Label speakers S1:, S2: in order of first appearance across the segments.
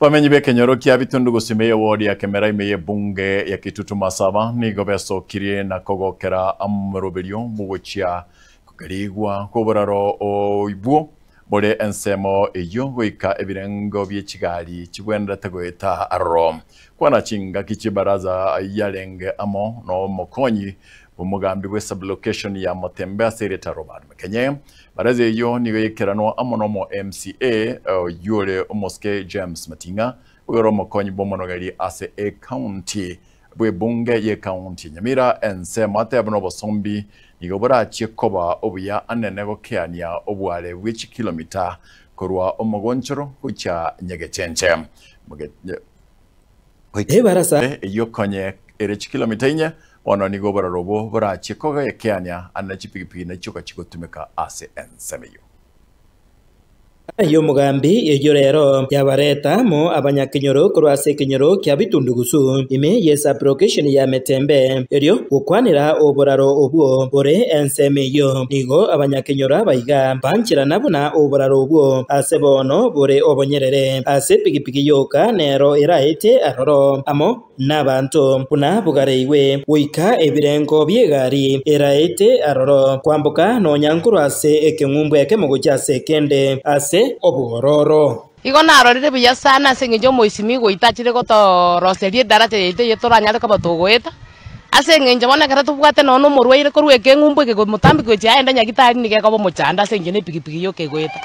S1: Bamenyi b'ekenyoro kia Bitundu gose ime y'ewodi ya Kemera ime y'ebunge ya Kitutu Masaba nigo besokirie na kogokera amoroberio bw'ogochia kogerigwa kw'oboraro oibwo bore ensemo eyio goika ebirengo bie chigari chigwenerete goeta aroro. Kwana chingaki chi'ebaraza yarenge amo nomokonyi bw'omogambi bwe sublocation ya Motembe ase erieta Robert Mekenye. Baraza eyio nigo yaikeranwa amo nomo MCA oyio ore omosike James Mating'a, oyore omokonyi bw'omonogeri ase ecounty bw'ebunge y'ecounty ya Nyamira ensemo atebe nobosombi nigo borachie koba obuya anene gokeania obware bwe chikilomita korwa omogonchoro gochia Nyegechenche.
S2: Ebarasa.
S1: Eyio konye ere chikilomita inye, bono nigo obororo obwo borachie kogekeania ande chipigipigi nachio chigotumeka ase ensemo eyio.
S2: Y'omogambi eyio rero yabareta amo abanyakenyoro korwa ase ekenyoro kia Bitundugusu ime ye sub-location ya Metembe erio gokwanera oboraro obwo bore ensemo eyio. Nigo abanyakenyoro abaiga bancherana buna oboraro obwo ase bono bore obonyerere ase epigipigi yoka nero eraete aroro amo Nabanto buna bogareigwe goika ebirengo bi'egari eraete aroro, kwamboka nonya nkorwa ase ekeng'umbu ekemo gochia ase ekende ase obwororo.
S3: Igo narorire buya sana ase engencho omoisimi goita achire gotoroseria edaracha yaito eye toranyare koba togoeta, ase engencho bono ekero tobwate nonya nomorwaire korwa ekeng'umbu eke motambe gochia aende nyagitari nigo ekoba omochando ase engencho ne epigipigi yoka egoeta.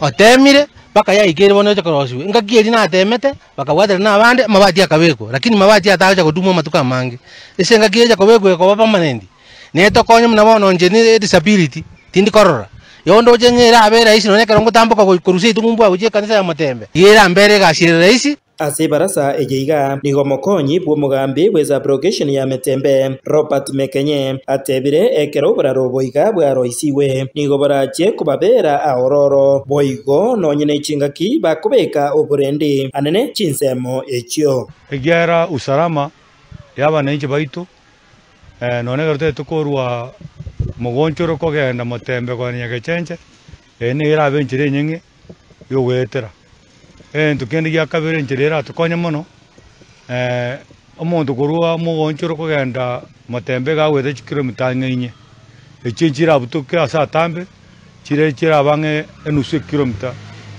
S4: Otemire mpaka yaikeire bono eche korosiwa. Engaki eria natemete, Bakabwaterana nabande, amabati akabekwa, lakini mabati atagocha kotumwa amatuko amange. Ase engaki echa kobekwa ekoba permanent, netokonye buna bono inche ne disability, tindi korora. Igo ndoche ng'a erabe rahisi nonya ekero ngotamboka korwa seito ng'umbu gochia ekanisa ya Motembe, iga erambere egasi ere rahisi.
S2: Ase ebarasa eye iga nigo omokonyi bw'omogambi bwe subrogation ya Metembe, Robert Mekenye, atebire ekero oboraro obo iga bwaroisigwe nigo borachie kobabera aororo, boigo nonye ne chingaki bakobeka oborendi anene chinsemo echio.
S5: Ekiagera usalama y'abananchi baito, nonya ekero totagete korwa mogonchoro kogenda motembe kogenda nyagechenche, eye nigo erabe enchera enyeng'e yogoetera. Egento kende gia kabere enchera eratokonye mono, omonto korwa mogonchoro kogenda motembe iga agoeta chikilomita ang'e inye, echio nchirabutoke ase atambe. Chire chirabe ang'e enusu ekilomita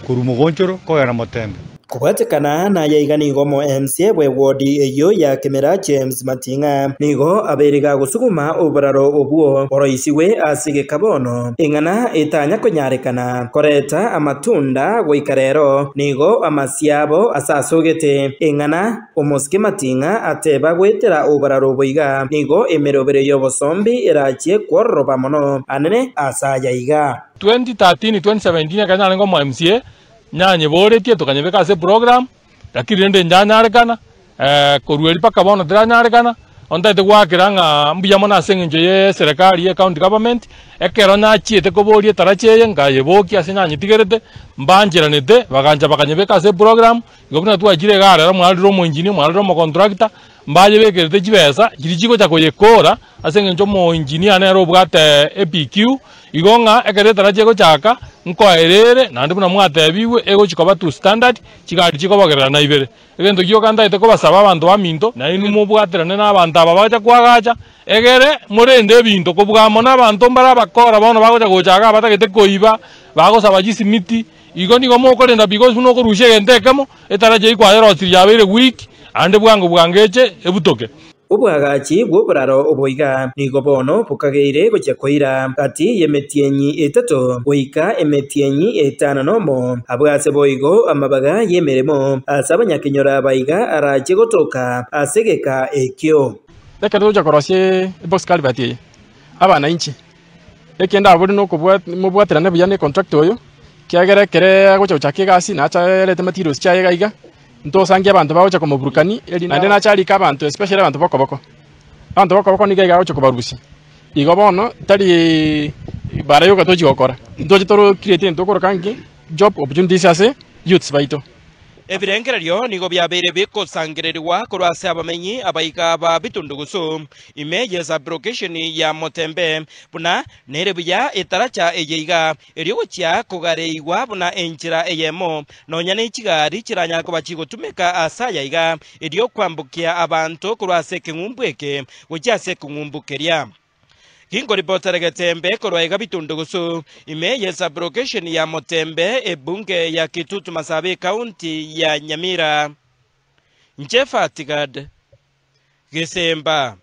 S5: korwa mogonchoro kogenda motembe.
S2: Kobwatekana naye iga nigo omo MCA bwe ward eyio ya Kemera James Mating'a nigo abeire gagosuguma oboraro obwo boroisigwe ase egeka bono eng'ana etanya konyarekana koreta amatunda goika rero nigo amasia abo asasogete eng'ana Omosike Mating'a ateba goetera oboraro obo iga, nigo emerobero y'obosombi erachie kwororoba mono anene ase aya iga.
S6: 2013, 2017 ekero narenge omo MCA, nyanyeboretie tokanyebeka ase eprogram, lakini rende njanyarekana, korwa erio mpaka bono tiranyarekana, bono ntagete goakera ng'a mbuya mono ase eng'encho ya eserekari ya ecounty government, ekero nachiete koboria etaracha eye, nkayebokia ase nanyetigerete, mbancheranete, bagancha bakanyebeka ase eprogram, Igo buna twachire iga arero mwarorire omoengineer, mwarorire omocontractor, mbayebekerete chibesa chiria chigocha koyekora ase eng'encho omoengineer nere obwate EPQ, igo ng'a ekero etaracha egochaka, nkoera ere naende buna mwatebigwe egochi koba to standard, chigari chikobogererana ibere. Egento gioka ntagete kobasaba abanto baminto, nainwe mobwaterane na abanto aba bagocha koagacha, egere morende ebinto kobua amo na abanto mbare abakora bono bagocha gocha igaa batagete koiba, bagosaba chisimiti. Igo nigo mokorenda because buna okorusia egento ekemo, etaracha eyio kwayerosirie yabeire weak, aande bwango bwango eche ebutoke.
S2: Oboagachi bw'oboraro obo iga nigo bono bokageire gochia koira gati y'emetienyi etato goika emetienyi etano nomo. Abwo ase boigo amabaga y'emeremo ase abanyakenyoro aba iga arachie gotoka ase egeka ekio.
S7: Ekero togocha korosia ebox culvert eye, abanainchi Ekende abore mobwaterane buya ne contractor oyo, ekiagera ekere agocha gochaka egasi nache arete materials chiaye iga iga, ntosangie abanto bagocha komoburukani eri naende nache arike abanto especially abanto ba okoboko. Abanto ba okoboko nigo iga agocha kobarusia. Igo bono tari bara yoka tochi gokora, ntoche toro create egento tokoroka nki, job opportunities ase youths baito.
S2: Ebirengererio nigo biabeire bikosangererigwa korwa ase abamenyi abaiga ba Bitundugusu ime ye sublocation ya Motembe buna nere buya etaracha eye iga erio gochia kogareigwa buna enchera eyemo nonya ne chigari chiranyare koba chigotumeka ase aya iga erio kwambokia abanto korwa ase ekeng'umbu eke gochia ase ekeng'umbu keria. Ginkoripotera Getembe korwa iga Bitundugusu, ime ye sublocation ya Motembe, ebunge ya Kitutu Masaaba ecounty ya Nyamira. Inche Fatigad Gesemba.